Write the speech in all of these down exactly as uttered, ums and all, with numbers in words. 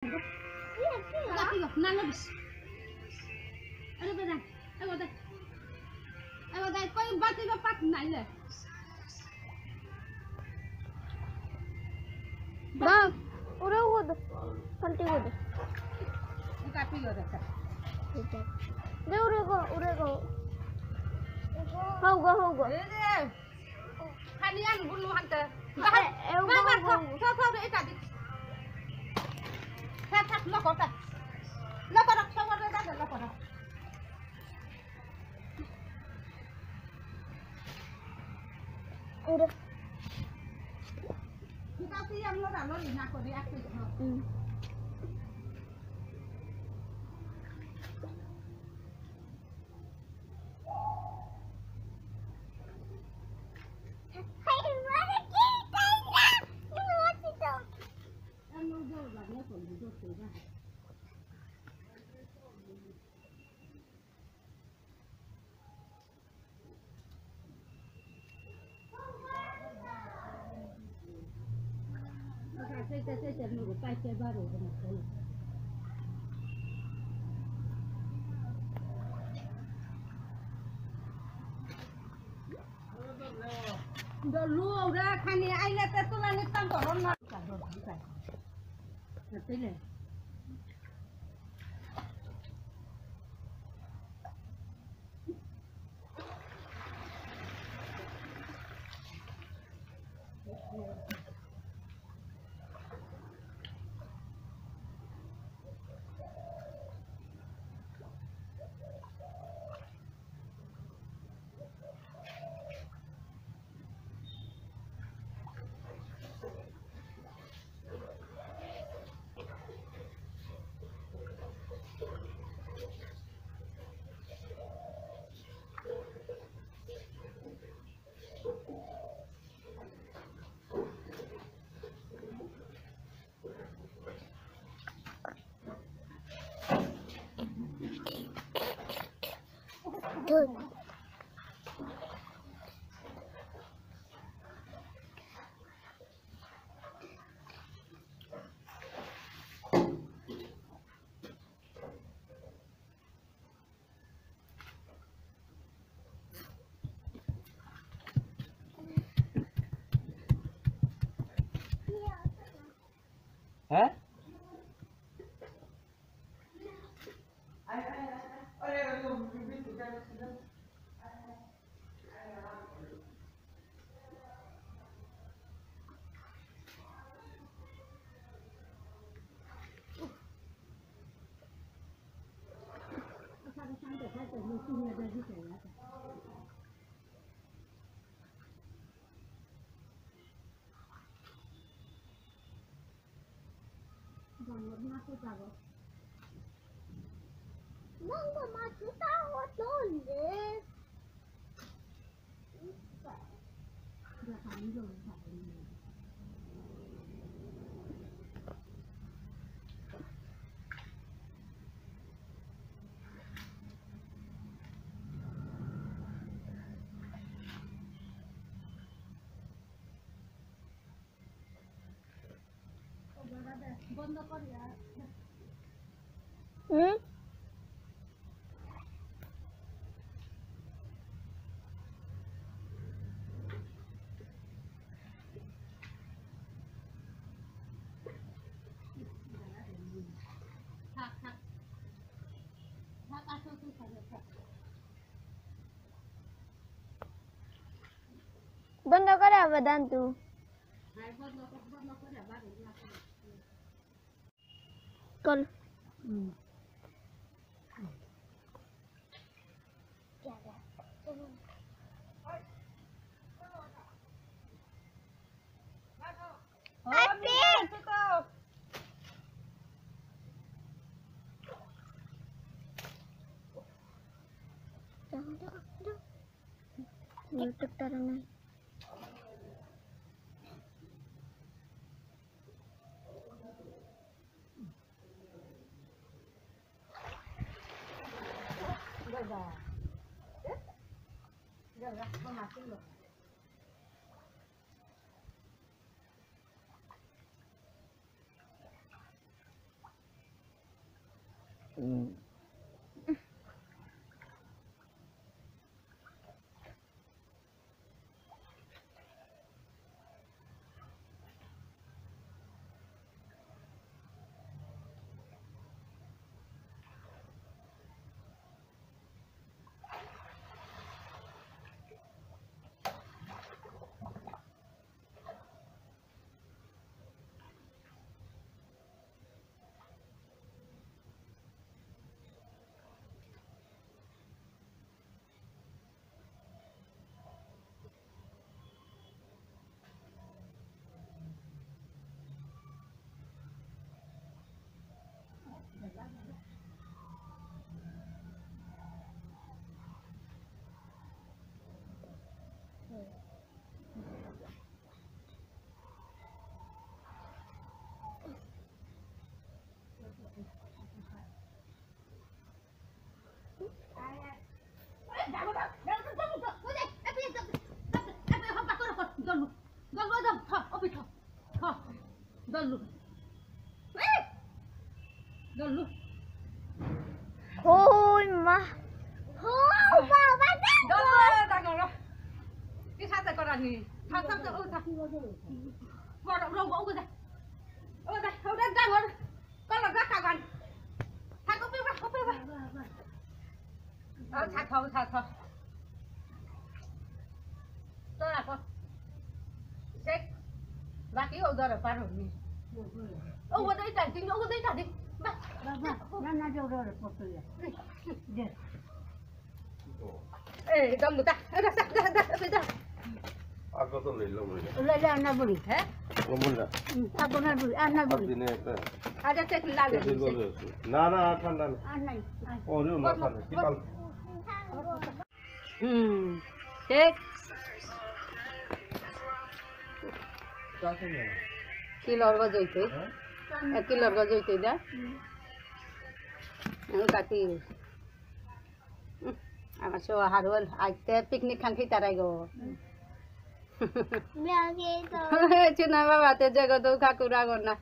না, না, বিশ। আরে বেটা, এ বাদে। এ বাদে, কই বাতি বা পাক নাই লে। বা, ওরে ও দে। ফালতু ও দে। কাটি ও দে। দে ওরে গো, ওরে গো। হও গো, হও গো। এ রে। খালি আন গুলো হানতে। এ, এ, বাহ, বাহ, বাহ, বাহ। থো, থো, থো, এটা দি। থাক, থাক, লকো, থাক। লকো রাখ, সব ওরে দাদা, লকো রাখ। উড়ে। কিতা তুই আমলো ডালো লি না করে, এক মিনিট, হ্যাঁ। হুম। দলু ওরা খানি আইলে তে তোলা নিতাম তো রন্না। হ্যাঁ? Mangga masuk tahu tulis. হুম? বন্ধ করে আবার দান তু। কল। YouTube তারা নাই। ওই মা। ও বাবা, দেখ। ডাঙর, ডাঙর। কি সাথে করানি? থাক, থাক, থাক, ও থাক। বড়, বড়, ও দে। ও দে, ও দে, ডাঙর। কলো, ডাকা গান। থাক, ও পেবা, ও পেবা। ও থাক, ও থাক, ও। তো রাখো। শেখ, বাকি ও ধরে পারো নি। ও, ও দুইটা দিন, ও দুইটা দিন। বাহ। বাবা, না, না, যে ওরা ওরা পড়তে যায়। দে। এই, দম দুটা। এ, দা, দা, দা, দা, দা। আর কত লইল, লইল? লইলে আর না বলি। হ্যাঁ? লবণ না। হুম, আর না বলি, আর না বলি। দিনে একটা। আচ্ছা, চেক লাগে। চেক লাগে। না, না, আর ঠান্ডা নেই। আর নাই, আর। ওরে, না, ঠান্ডা। কি কাল? হুম, ঠিক। কি লড়বা জইতে? হ্যাঁ? এ, কি লড়বা জইতে দা? হুম। আমি কাটি। উম, আমার সব হারুয়াল, আইতে পিকনিক খান খেতারাই গো। হুম। চুনা বাবা, তে জগত কাকুরা গো না।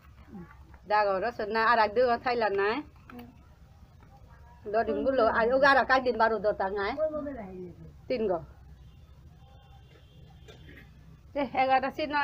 ডাঙর আছে না, আর এক দুগো থাইলা নাই। দরিম বুলো, আর ওগারা কাই দিন বারো দতা নাই। তিন গো। এ, এগারো সিনা